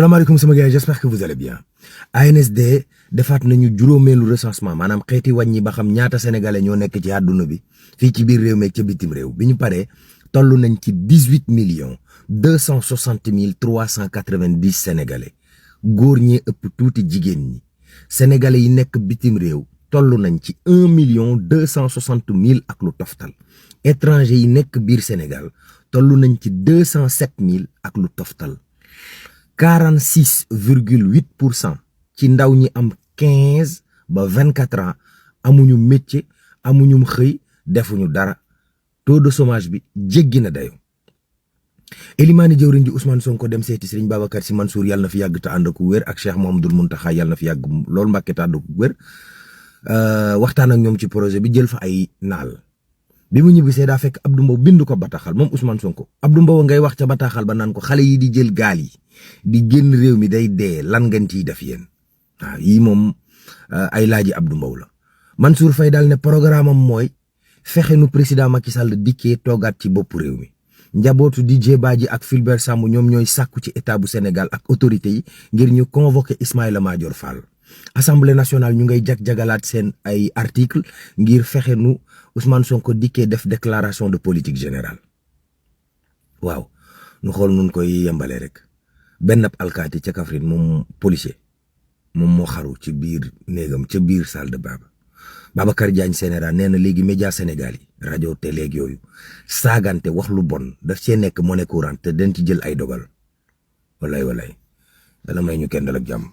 salaamaaleykum sama gars yi j'espère que vous allez bien ANSD defaat nañu juróomeelu recensement maanaam xeeti wàññi ba xam ñaata sénégalais ñoo nekk ci àdduna bi fii ci biir réew mi ca bitim réew bi ñu paree toll nañ ci 18 260 390 sénégalais góor ñee ëpp tuuti jigéen ñi sénégalais yi nekk bitim réew toll nañ ci 1 260 000 ak lu toftal étranger yi nekk biir Sénégal toll nañ ci 207 000 ak lu toftal 46,8% ci ndaw ñi am 15 ba 24 ans amuñu métier amuñu xëy defuñu dara taux de chômage bi jéggi na dayo Elimaani jëwriñ ji Ousmane Sonko dem seeti Serigne Babacar Sy Mansour yàlla na fi yàgg te ànd ak wér ak Cheikh Mouhamadoul Mountakha yàlla na fi yàgg loolu Mbàkke te ànd ak wér waxtaan ak ñoom ci projet bi jël fa ay naal bi mu ñibbisee daa fekk Abdou Mbow bind ko bataaxal moom Ousmane Sonko Abdou Mbow ngay wax ca bataaxal ba naan ko xale yi di jël gaal yi di génn réew mi day dee lan ngeen ciy def yéen waaw yii moom ay laaji Abdou Mbow la Mansour Faye daal ne programme am mooy fexe nu président Macky Sall dikkee toogaat ci bopp réew mi njabootu DJ Badji ak Fulbert Sambou ñoom ñooy sàkku ci état bu Sénégal ak autorité yi ngir ñu convoqué Ismaïla Madior Fall assemblée nationale ñu ngay jag-jagalaat seen ay article ngir fexe nu Ousmane Sonko dikkee def déclaration de politique générale waaw nu xool nun koy yembalee rek benn alkaati ca Kaffrine moom policier moom moo xaru ci biir néegam ca biir salle de bain Babacar Diagne Sénéra nee na léegi média Sénégal yi rajo télé yooyu saagante wax lu bon daf cee nekk monnaie courante te dañ ci jël ay dogal walay dana may ñu kenn dal ak jàmm